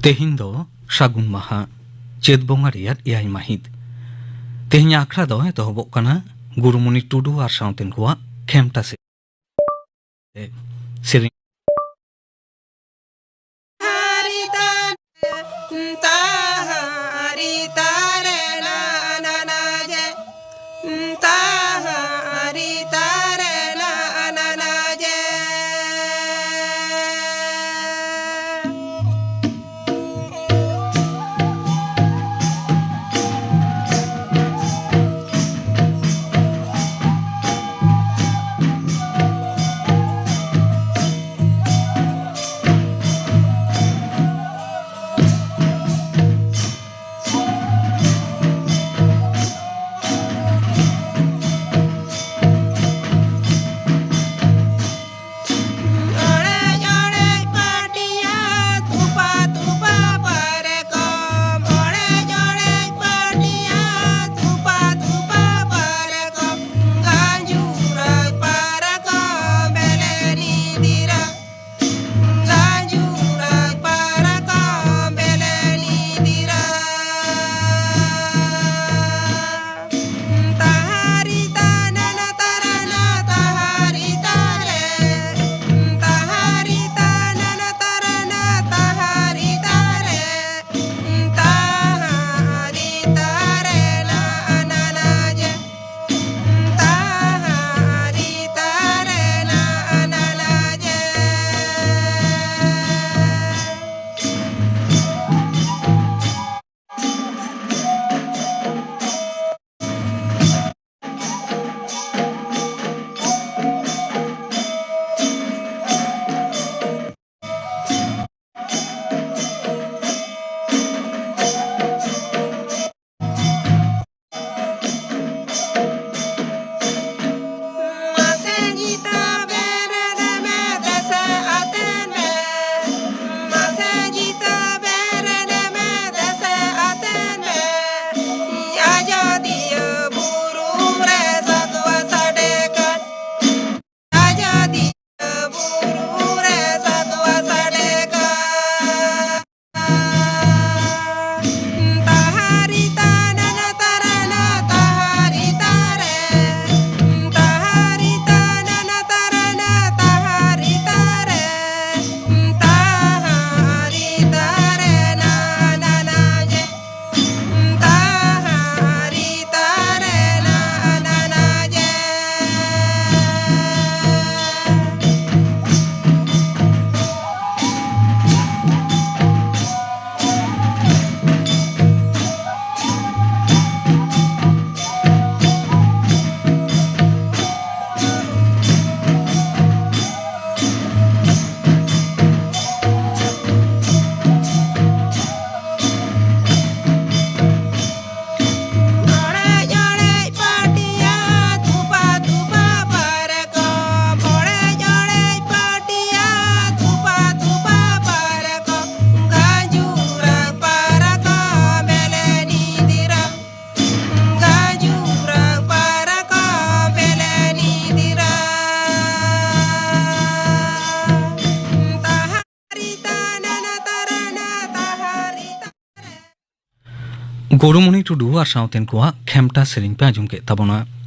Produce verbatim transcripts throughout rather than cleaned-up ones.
ᱛᱮᱦᱮᱧ ᱫᱚ ᱥᱟᱹᱜᱩᱱ ᱢᱟᱦᱟ, ᱪᱟᱹᱛ ᱵᱚᱸᱜᱟ ᱨᱮᱭᱟᱜ ᱮᱭᱟᱭ ᱢᱟᱹᱦᱤᱛ᱾ ᱛᱮᱦᱮᱧᱟᱜ ᱟᱠᱷᱲᱟ ᱫᱚ ᱮᱛᱚᱦᱚᱵᱚᱜ ᱠᱟᱱᱟ ᱜᱩᱨᱩᱢᱩᱱᱤ ᱴᱩᱰᱩ ᱟᱨ ᱥᱟᱶᱛᱮᱱ ᱠᱚᱣᱟᱜ ᱠᱷᱮᱢᱴᱟ ᱥᱮ-, ᱥᱮᱨᱮᱧ᱾ ᱜᱩᱨᱩᱢᱩᱱᱤ ᱴᱩᱰᱩ ᱟᱨ ᱥᱟᱶᱛᱮᱱ ᱠᱚᱣᱟᱜ ᱠᱷᱮᱢᱴᱟ ᱥᱮᱨᱮᱧ ᱯᱮ ᱟᱸᱡᱚᱢ ᱠᱮᱫ ᱛᱟᱵᱚᱱᱟ᱾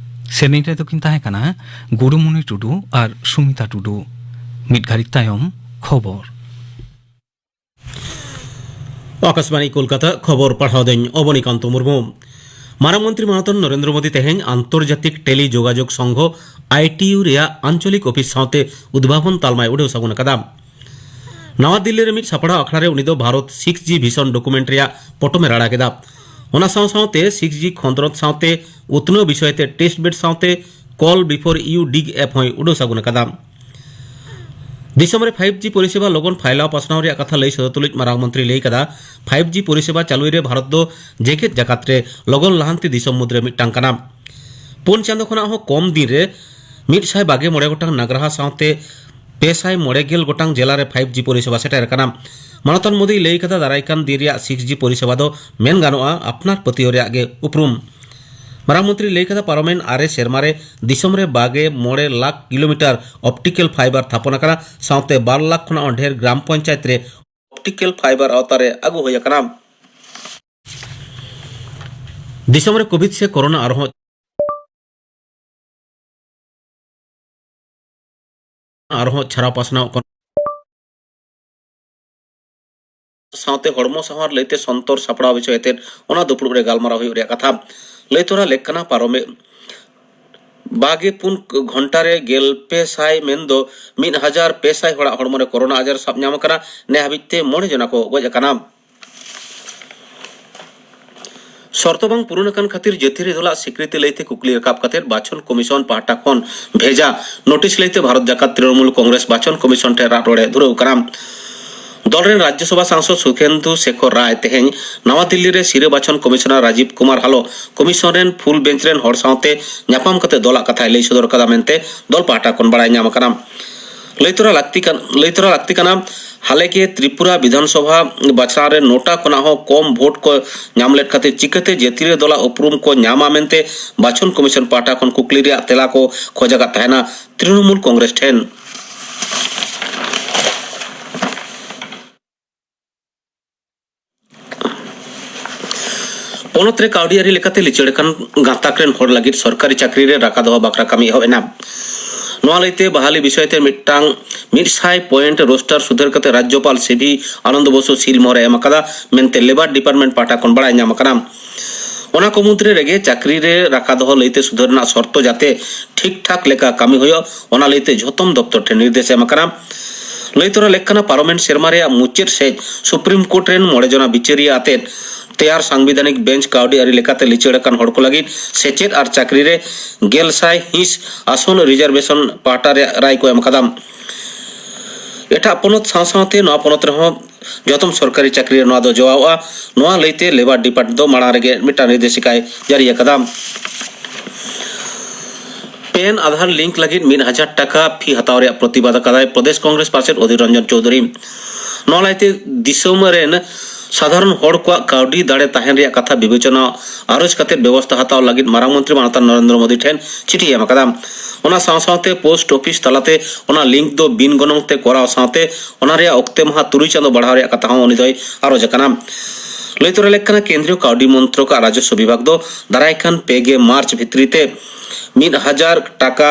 ᱥᱮᱨᱮᱧ ᱨᱮᱫᱚ ᱠᱤᱱ ᱛᱟᱦᱮᱸ ᱠᱟᱱᱟ ᱜᱩᱨᱩᱢᱩᱱᱤ ᱴᱩᱰᱩ ᱟᱨ ᱥᱩᱢᱤᱛᱟ ᱴᱩᱰᱩ᱾ ᱢᱤᱫ ᱜᱷᱟᱹᱲᱤᱡ ᱛᱟᱭᱚᱢ ᱠᱷᱚᱵᱚᱨ᱾ ᱟᱠᱟᱥᱵᱟᱬᱤ ᱠᱳᱞᱠᱟᱛᱟ, ᱠᱷᱚᱵᱚᱨ ᱯᱟᱲᱦᱟᱣ ᱫᱟᱹᱧ ᱚᱵᱚᱱᱤᱠᱟᱱᱛᱚ ᱢᱩᱨᱢᱩ᱾ ᱢᱟᱨᱟᱝ ᱢᱚᱱᱛᱨᱤ ᱢᱟᱱᱚᱛᱟᱱ ᱱᱚᱨᱮᱱᱫᱨᱚ ᱢᱳᱫᱤ ᱛᱮᱦᱮᱧ ᱟᱱᱛᱚᱨᱡᱟᱛᱤᱠ ᱴᱮᱞᱤ ᱡᱳᱜᱟᱡᱳᱜᱽ ᱥᱚᱝᱜᱷᱚ, ᱟᱭ ᱴᱤ ᱭᱩ, ᱨᱮᱭᱟᱜ ᱟᱧᱪᱚᱞᱤᱠ ᱚᱯᱷᱤᱥ ᱥᱟᱶᱛᱮ ᱩᱫᱵᱷᱟᱵᱚᱱ ᱛᱟᱞᱢᱟᱭ ᱩᱰᱟᱹᱣ ᱥᱟᱹᱜᱩᱱ ᱟᱠᱟᱫᱟ᱾ ᱱᱟᱣᱟ ᱫᱤᱞᱞᱤ ᱨᱮ ᱢᱤᱫ ᱥᱟᱯᱲᱟᱣ ᱟᱠᱷᱲᱟ ᱨᱮ ᱩᱱᱤ ᱫᱚ ᱵᱷᱟᱨᱚᱛ ᱥᱤᱠᱥ ᱡᱤ ᱵᱷᱤᱥᱚᱱ ᱰᱚᱠᱩᱢᱮᱱᱴ ᱨᱮᱭᱟᱜ ᱯᱚᱴᱚᱢ ᱮ ᱨᱟᱲᱟ ᱠᱮᱫᱟ᱾ ᱚᱱᱟ ᱥᱟᱶ ᱥᱟᱶᱛᱮ ᱥᱤᱠᱥ ᱡᱤ ᱠᱷᱚᱸᱫᱽᱨᱚᱸᱫᱽ ᱥᱟᱶᱛᱮ ᱩᱛᱱᱟᱹᱣ ᱵᱤᱥᱚᱭ ᱛᱮ ᱴᱮᱥᱴ ᱵᱮᱰ ᱥᱟᱶᱛᱮ ᱠᱚᱞ ᱵᱤᱯᱷᱳᱨ ᱭᱩ ᱰᱤᱜᱽ ᱮᱯ ᱦᱚᱸᱭ ᱩᱰᱟᱹᱣ ᱥᱟᱹᱜᱩᱱ ᱟᱠᱟᱫᱟ᱾ ᱫᱤᱥᱚᱢ ᱨᱮ ᱯᱷᱟᱭᱤᱵᱷ ᱡᱤ ᱯᱚᱨᱤᱥᱮᱵᱟ ᱞᱚᱜᱚᱱ ᱯᱷᱟᱭᱞᱟᱣ ᱯᱟᱥᱱᱟᱣ ᱨᱮᱭᱟᱜ ᱠᱟᱛᱷᱟ ᱞᱟᱹᱭ ᱥᱚᱫᱚᱨ ᱛᱩᱞᱩᱡ ᱢᱟᱨᱟᱝ ᱢᱚᱱᱛᱨᱤ ᱞᱟᱹᱭ ᱠᱟᱫᱟ, ᱯᱷᱟᱭᱤᱵᱷ ᱡᱤ ᱯᱚᱨᱤᱥᱮᱵᱟ ᱪᱟᱹᱞᱩᱭ ᱨᱮ ᱵᱷᱟᱨᱚᱛ ᱫᱚ ᱡᱮᱜᱮᱛ ᱡᱟᱠᱟᱛ ᱨᱮ ᱞᱚᱜᱚᱱ ᱞᱟᱦᱟᱱᱛᱤ ᱫᱤᱥᱚᱢ ᱢᱩᱫᱽᱨᱮ ᱢᱤᱫᱴᱟᱝ ᱠᱟᱱᱟ᱾ ᱯᱩᱱ ᱪᱟᱸᱫᱚ ᱠᱷᱚᱱᱟᱜ ᱦᱚᱸ ᱠᱚᱢ ᱫᱤᱱ ᱨᱮ ᱢᱤᱫ ᱥᱟᱭ ᱵᱟᱜᱮ ᱢᱚᱬᱮ ᱜᱚᱴᱟᱝ ᱱᱟᱜᱽᱨᱟᱦᱟ ᱥᱟᱶᱛᱮ ᱯᱮ ᱥᱟᱭ ᱢᱚᱬᱮ ᱜᱮᱞ ᱜᱚᱴᱟᱝ ᱡᱮᱞᱟ ᱨᱮ ᱯᱷᱟᱭᱤᱵᱷ ᱡᱤ ᱯᱚᱨᱤᱥᱮᱵᱟ ᱥᱮᱴᱮᱨ ᱟᱠᱟᱱᱟ᱾ ᱢᱟᱱᱚᱛᱟᱱ ᱢᱳᱫᱤᱭ ᱞᱟᱹᱭ ᱠᱟᱫᱟ, ᱫᱟᱨᱟᱭ ᱠᱟᱱ ᱫᱤᱱ ᱨᱮᱭᱟᱜ ᱥᱤᱠᱥ ᱡᱤ ᱯᱚᱨᱤᱥᱮᱵᱟ ᱫᱚ ᱢᱮᱱ ᱜᱟᱱᱚᱜᱼᱟ, ᱟᱯᱱᱟᱨ ᱯᱟᱹᱛᱭᱟᱹᱣ ᱨᱮᱭᱟᱜ ᱜᱮ ᱩᱯᱨᱩᱢ᱾ ᱢᱟᱨᱟᱝ ᱢᱚᱱᱛᱨᱤ ᱞᱟᱹᱭ ᱠᱟᱫᱟ, ᱯᱟᱨᱚᱢᱮᱱ ᱟᱨᱮ ᱥᱮᱨᱢᱟ ᱨᱮ ᱫᱤᱥᱚᱢ ᱨᱮ ᱵᱟᱜᱮ ᱢᱚᱬᱮ ᱞᱟᱠᱷ ᱠᱤᱞᱳᱢᱤᱴᱟᱨ ᱚᱯᱴᱤᱠᱮᱞ ᱯᱷᱟᱭᱵᱟᱨ ᱛᱷᱟᱯᱚᱱ ᱟᱠᱟᱱᱟ, ᱥᱟᱶᱛᱮ ᱵᱟᱨ ᱞᱟᱠᱷ ᱠᱷᱚᱱᱟᱜ ᱦᱚᱸ ᱰᱷᱮᱨ ᱜᱨᱟᱢ ᱯᱚᱧᱪᱟᱭᱮᱛ ᱨᱮ ᱚᱯᱴᱤᱠᱮᱞ ᱯᱷᱟᱭᱵᱟᱨ ᱟᱣᱛᱟ ᱨᱮ ᱟᱹᱜᱩ ᱦᱩᱭ ᱟᱠᱟᱱᱟ᱾ ᱫᱤᱥᱚᱢ ᱨᱮ ᱠᱳᱵᱷᱤᱰ ᱥᱮ ᱠᱳᱨᱳᱱᱟ ᱟᱨᱦᱚᱸ ᱟᱨᱦᱚᱸ ᱪᱷᱟᱨᱟᱣ ᱯᱟᱥᱱᱟᱣᱚᱜ ᱠᱟᱱᱟ᱾ ᱥᱟᱶᱛᱮ ᱦᱚᱲᱢᱚ ᱥᱟᱶᱟᱨ ᱞᱟᱹᱭᱛᱮ ᱥᱚᱱᱛᱚᱨ ᱥᱟᱯᱲᱟᱣ ᱵᱤᱥᱚᱭ ᱟᱛᱮᱫ ᱚᱱᱟ ᱫᱩᱯᱲᱩᱵ ᱨᱮ ᱜᱟᱞᱢᱟᱨᱟᱣ ᱦᱩᱭᱩᱜ ᱨᱮᱭᱟᱜ ᱠᱟᱛᱷᱟ ᱞᱟᱹᱭ ᱛᱚᱨᱟ ᱞᱮᱠ ᱠᱟᱱᱟ᱾ ᱯᱟᱨᱚᱢᱮ ᱵᱟᱜᱮ ᱯᱩᱱ ᱜᱷᱚᱱᱴᱟ ᱨᱮ ᱜᱮᱞ ᱯᱮ ᱥᱟᱭ, ᱢᱮᱱᱫᱚ ᱢᱤᱫ ᱦᱟᱡᱟᱨ ᱯᱮ ᱥᱟᱭ ᱦᱚᱲᱟᱜ ᱦᱚᱲᱢᱚ ᱨᱮ ᱠᱳᱨᱳᱱᱟ ᱟᱡᱟᱨ ᱥᱟᱵ ᱧᱟᱢ ᱟᱠᱟᱱᱟ᱾ ᱱᱮ ᱦᱟᱹᱵᱤᱡ ᱛᱮ ᱢᱚᱬᱮ ᱡᱚᱱᱟ ᱠᱚ ᱜᱚᱡ ᱟᱠᱟᱱᱟ᱾ ᱥᱚᱨᱛᱚ ᱵᱟᱝ ᱯᱩᱨᱩᱱ ᱟᱠᱟᱱ ᱠᱷᱟᱹᱛᱤᱨ ᱡᱟᱹᱛᱤᱭᱟᱹᱨᱤ ᱫᱚᱞᱟᱜ ᱥᱤᱠᱨᱤᱛᱤ ᱞᱟᱹᱭᱛᱮ ᱠᱩᱠᱞᱤ ᱨᱟᱠᱟᱵ ᱠᱟᱛᱮ ᱵᱟᱪᱷᱚᱱ ᱠᱚᱢᱤᱥᱚᱱ ᱯᱟᱦᱴᱟ ᱠᱷᱚᱱ ᱵᱷᱮᱡᱟ ᱱᱳᱴᱤᱥ ᱞᱟᱹᱭᱛᱮ ᱵᱷᱟᱨᱚᱛ ᱡᱟᱠᱟᱛ ᱛᱨᱤᱱᱚᱢᱩᱞ ᱠᱚᱝᱜᱨᱮᱥ ᱵᱟᱪᱷᱚᱱ ᱠᱚᱢᱤᱥᱚᱱ ᱴᱷᱮᱱ ᱨᱟᱜ ᱨᱚᱲᱮ ᱫᱷᱩᱨᱟᱹᱣ ᱠᱟᱱᱟ᱾ ᱫᱚᱞ ᱨᱮᱱ ᱨᱟᱡᱽᱭᱚᱥᱚᱵᱷᱟ ᱥᱟᱝᱥᱚᱫ ᱥᱩᱠᱷᱮᱱᱫᱩ ᱥᱮᱠᱷᱚᱨ ᱨᱟᱭ ᱛᱮᱦᱮᱧ ᱱᱟᱣᱟ ᱫᱤᱞᱞᱤ ᱨᱮ ᱥᱤᱨᱟᱹ ᱵᱟᱪᱷᱚᱱ ᱠᱚᱢᱤᱥᱚᱱᱟᱨ ᱨᱟᱡᱤᱵᱽ ᱠᱩᱢᱟᱨ ᱦᱟᱞᱚ ᱠᱚᱢᱤᱥᱚᱱ ᱨᱮᱱ ᱯᱷᱩᱞ ᱵᱮᱧᱪ ᱨᱮᱱ ᱦᱚᱲ ᱥᱟᱶᱛᱮ ᱧᱟᱯᱟᱢ ᱠᱟᱛᱮ ᱫᱚᱞᱟᱜ ᱠᱟᱛᱷᱟᱭ ᱞᱟᱹᱭ ᱥᱚᱫᱚᱨ ᱠᱟᱫᱟ ᱢᱮᱱᱛᱮ ᱫᱚᱞ ᱯᱟᱦᱴᱟ ᱠᱷᱚᱱ ᱵᱟᱲᱟᱭ ᱧᱟᱢ ᱟᱠᱟᱱᱟ᱾ ᱞᱟᱹᱭ ᱛᱚᱨᱟ ᱞᱟᱹᱠᱛᱤ ᱠᱟᱱ, ᱞᱟᱹᱭ ᱛᱚᱨᱟ ᱞᱟᱹᱠᱛᱤ ᱠᱟᱱᱟ, ᱦᱟᱞᱮᱜᱮ ᱛᱨᱤᱯᱩᱨᱟ ᱵᱤᱫᱷᱟᱱ ᱥᱚᱵᱷᱟ ᱵᱟᱪᱷᱱᱟᱣ ᱨᱮ ᱱᱚᱴᱟ ᱠᱷᱚᱱᱟᱜ ᱦᱚᱸ ᱠᱚᱢ ᱵᱷᱳᱴ ᱠᱚ ᱧᱟᱢ ᱞᱮᱫ ᱠᱷᱟᱹᱛᱤᱨ ᱪᱤᱠᱟᱹᱛᱮ ᱡᱟᱹᱛᱤᱭᱟᱹᱨᱤ ᱫᱚᱞᱟᱜ ᱩᱯᱨᱩᱢ ᱠᱚ ᱧᱟᱢᱟ ᱢᱮᱱᱛᱮ ᱵᱟᱪᱷᱚᱱ ᱠᱚᱢᱤᱥᱚᱱ ᱯᱟᱦᱴᱟ ᱠᱷᱚᱱ ᱠᱩᱠᱞᱤ ᱨᱮᱭᱟᱜ ᱛᱮᱞᱟ ᱠᱚ ᱠᱷᱚᱡ ᱟᱠᱟᱫ ᱛᱟᱦᱮᱱᱟ ᱛᱨᱤᱱᱚᱢᱩᱞ ᱠᱚᱝᱜᱨᱮᱥ ᱴᱷᱮᱱ᱾ ᱯᱚᱱᱚᱛ ᱨᱮ ᱠᱟᱹᱣᱰᱤ ᱟᱹᱨᱤ ᱞᱮᱠᱟᱛᱮ ᱞᱤᱪᱟᱹᱲ ᱟᱠᱟᱱ ᱜᱟᱛᱟᱠ ᱨᱮᱱ ᱦᱚᱲ ᱞᱟᱹᱜᱤᱫ ᱥᱚᱨᱠᱟᱨᱤ ᱪᱟᱹᱠᱨᱤ ᱨᱮ ᱨᱟᱠᱟ ᱫᱚᱦᱚ ᱵᱟᱠᱷᱨᱟ ᱠᱟᱹᱢᱤ ᱮᱦᱚᱵ ᱮᱱᱟ᱾ ᱱᱚᱣᱟ ᱞᱟᱹᱭᱛᱮ ᱵᱟᱦᱟᱞᱤ ᱵᱤᱥᱚᱭ ᱛᱮ ᱢᱤᱫᱴᱟᱝ ᱢᱤᱫ ᱥᱟᱭ ᱯᱚᱭᱮᱱᱴ ᱨᱳᱥᱴᱟᱨ ᱥᱩᱫᱷᱟᱹᱨ ᱠᱟᱛᱮ ᱨᱟᱡᱽᱡᱚᱯᱟᱞ ᱥᱤ ᱵᱷᱤ ᱟᱱᱚᱱᱫᱚ ᱵᱚᱥᱩ ᱥᱤᱞ ᱢᱚᱦᱚᱨᱮ ᱮᱢ ᱟᱠᱟᱫᱟ ᱢᱮᱱᱛᱮ ᱞᱮᱵᱟᱨ ᱰᱤᱯᱟᱨᱴᱢᱮᱱᱴ ᱯᱟᱦᱴᱟ ᱠᱷᱚᱱ ᱵᱟᱲᱟᱭ ᱧᱟᱢ ᱟᱠᱟᱱᱟ᱾ ᱚᱱᱟ ᱠᱚ ᱢᱩᱫᱽᱨᱮ ᱨᱮᱜᱮ ᱪᱟᱹᱠᱨᱤ ᱨᱮ ᱨᱟᱠᱟ ᱫᱚᱦᱚ ᱞᱟᱹᱭᱛᱮ ᱥᱩᱫᱷᱟᱹᱨ ᱨᱮᱱᱟᱜ ᱥᱚᱨᱛᱚ ᱡᱟᱛᱮ ᱴᱷᱤᱠ ᱴᱷᱟᱠ ᱞᱮᱠᱟ ᱠᱟᱹᱢᱤ ᱦᱩᱭᱩᱜ, ᱚᱱᱟ ᱞᱟᱹᱭᱛᱮ ᱡᱷᱚᱛᱚᱢ ᱫᱚᱯᱛᱚᱨ ᱴᱷᱮᱱ ᱱᱤᱨᱫᱮᱥ ᱮᱢ ᱟᱠᱟᱱᱟ᱾ ᱞᱟᱹᱭ ᱛᱚᱨᱟ ᱞᱮᱠ ᱠᱟᱱᱟ, ᱯᱟᱨᱚᱢᱮᱱ ᱥᱮᱨᱢᱟ ᱨᱮᱭᱟᱜ ᱢᱩᱪᱟᱹᱫ ᱥᱮᱡ ᱥᱩᱯᱨᱤᱢ ᱠᱳᱨᱴ ᱨᱮᱱ ᱢᱚᱬᱮ ᱡᱚᱱᱟ ᱵᱤᱪᱟᱹᱨᱤᱭᱟᱹ ᱟᱛᱮᱫ ᱛᱮᱭᱟᱨ ᱥᱟᱝᱵᱤᱫᱷᱟᱱᱤᱠ ᱵᱮᱧᱪ ᱠᱟᱹᱣᱰᱤ ᱟᱹᱨᱤ ᱞᱮᱠᱟᱛᱮ ᱞᱤᱪᱟᱹᱲ ᱟᱠᱟᱱ ᱦᱚᱲ ᱠᱚ ᱞᱟᱹᱜᱤᱫ ᱥᱮᱪᱮᱫ ᱟᱨ ᱪᱟᱹᱠᱨᱤ ᱨᱮ ᱜᱮᱞ ᱥᱟᱭ ᱦᱤᱸᱥ ᱟᱥᱚᱱ ᱨᱤᱡᱟᱨᱵᱷᱮᱥᱚᱱ ᱯᱟᱦᱴᱟ ᱨᱮᱭᱟᱜ ᱨᱟᱭ ᱠᱚ ᱮᱢ ᱟᱠᱟᱫᱟ᱾ ᱮᱴᱟᱜ ᱯᱚᱱᱚᱛ ᱥᱟᱶ ᱥᱟᱶᱛᱮ ᱱᱚᱣᱟ ᱯᱚᱱᱚᱛ ᱨᱮᱦᱚᱸ ᱡᱚᱛᱚᱢ ᱥᱚᱨᱠᱟᱨᱤ ᱪᱟᱹᱠᱨᱤ ᱨᱮ ᱱᱚᱣᱟ ᱫᱚ ᱡᱚᱣᱟᱣᱚᱜᱼᱟ᱾ ᱱᱚᱣᱟ ᱞᱟᱹᱭᱛᱮ ᱞᱮᱵᱟᱨ ᱰᱤᱯᱟᱨᱴᱢᱮᱱᱴ ᱫᱚ ᱢᱟᱲᱟᱝ ᱨᱮᱜᱮ ᱢᱤᱫᱴᱟᱝ ᱱᱤᱨᱫᱮᱥᱤᱠᱟᱭ ᱡᱟᱹᱨᱤ ᱟᱠᱟᱫᱟ᱾ ᱯᱮᱱ ᱟᱫᱷᱟᱨ ᱞᱤᱝᱠ ᱞᱟᱹᱜᱤᱫ ᱢᱤᱫ ᱦᱟᱡᱟᱨ ᱴᱟᱠᱟ ᱯᱷᱤ ᱦᱟᱛᱟᱣ ᱨᱮᱭᱟᱜ ᱯᱨᱚᱛᱤᱵᱟᱫ ᱟᱠᱟᱫᱟᱭ ᱯᱨᱚᱫᱮᱥ ᱠᱚᱝᱜᱨᱮᱥ ᱯᱟᱨᱥᱮᱛ ᱚᱫᱷᱤᱨ ᱨᱚᱧᱡᱚᱱ ᱪᱳᱣᱫᱷᱩᱨᱤ᱾ ᱱᱚᱣᱟ ᱞᱟᱹᱭᱛᱮ ᱫᱤᱥᱚᱢ ᱨᱮᱱ ᱥᱟᱫᱷᱟᱨᱚᱱ ᱦᱚᱲ ᱠᱚᱣᱟᱜ ᱠᱟᱹᱣᱰᱤ ᱫᱟᱲᱮ ᱛᱟᱦᱮᱱ ᱨᱮᱭᱟᱜ ᱠᱟᱛᱷᱟ ᱵᱤᱵᱮᱪᱚᱱᱟ ᱟᱨᱚᱡᱽ ᱠᱟᱛᱮ ᱵᱮᱵᱚᱥᱛᱷᱟ ᱦᱟᱛᱟᱣ ᱞᱟᱹᱜᱤᱫ ᱢᱟᱨᱟᱝ ᱢᱚᱱᱛᱨᱤ ᱢᱟᱱᱚᱛᱟᱱ ᱱᱚᱨᱮᱱᱫᱨᱚ ᱢᱳᱫᱤ ᱴᱷᱮᱱ ᱪᱤᱴᱷᱤᱭ ᱮᱢ ᱟᱠᱟᱫᱟ᱾ ᱚᱱᱟ ᱥᱟᱶ ᱥᱟᱶᱛᱮ ᱯᱳᱥᱴ ᱚᱯᱷᱤᱥ ᱛᱟᱞᱟᱛᱮ ᱚᱱᱟ ᱞᱤᱝᱠ ᱫᱚ ᱵᱤᱱ ᱜᱚᱱᱚᱝ ᱛᱮ ᱠᱚᱨᱟᱣ ᱥᱟᱶᱛᱮ ᱚᱱᱟ ᱨᱮᱭᱟᱜ ᱚᱠᱛᱮ ᱢᱟᱦᱟ ᱛᱩᱨᱩᱭ ᱪᱟᱸᱫᱚ ᱵᱟᱲᱦᱟᱣ ᱨᱮᱭᱟᱜ ᱠᱟᱛᱷᱟ ᱦᱚᱸ ᱩᱱᱤ ᱫᱚᱭ ᱟᱨᱚᱡᱽ ᱟᱠᱟᱱᱟ᱾ ᱞᱟᱹᱭ ᱛᱚᱨᱟ ᱞᱮᱠ ᱠᱟᱱᱟ, ᱠᱮᱱᱫᱨᱤᱭᱚ ᱠᱟᱹᱣᱰᱤ ᱢᱚᱱᱛᱨᱚᱠ ᱟᱜ ᱨᱟᱡᱚᱥᱣᱚ ᱵᱤᱵᱷᱟᱜᱽ ᱫᱚ ᱫᱟᱨᱟᱭ ᱠᱟᱱ ᱯᱮ ᱜᱮ ᱢᱟᱨᱪ ᱵᱷᱤᱛᱨᱤ ᱛᱮ ᱢᱤᱫ ᱦᱟᱡᱟᱨ ᱴᱟᱠᱟ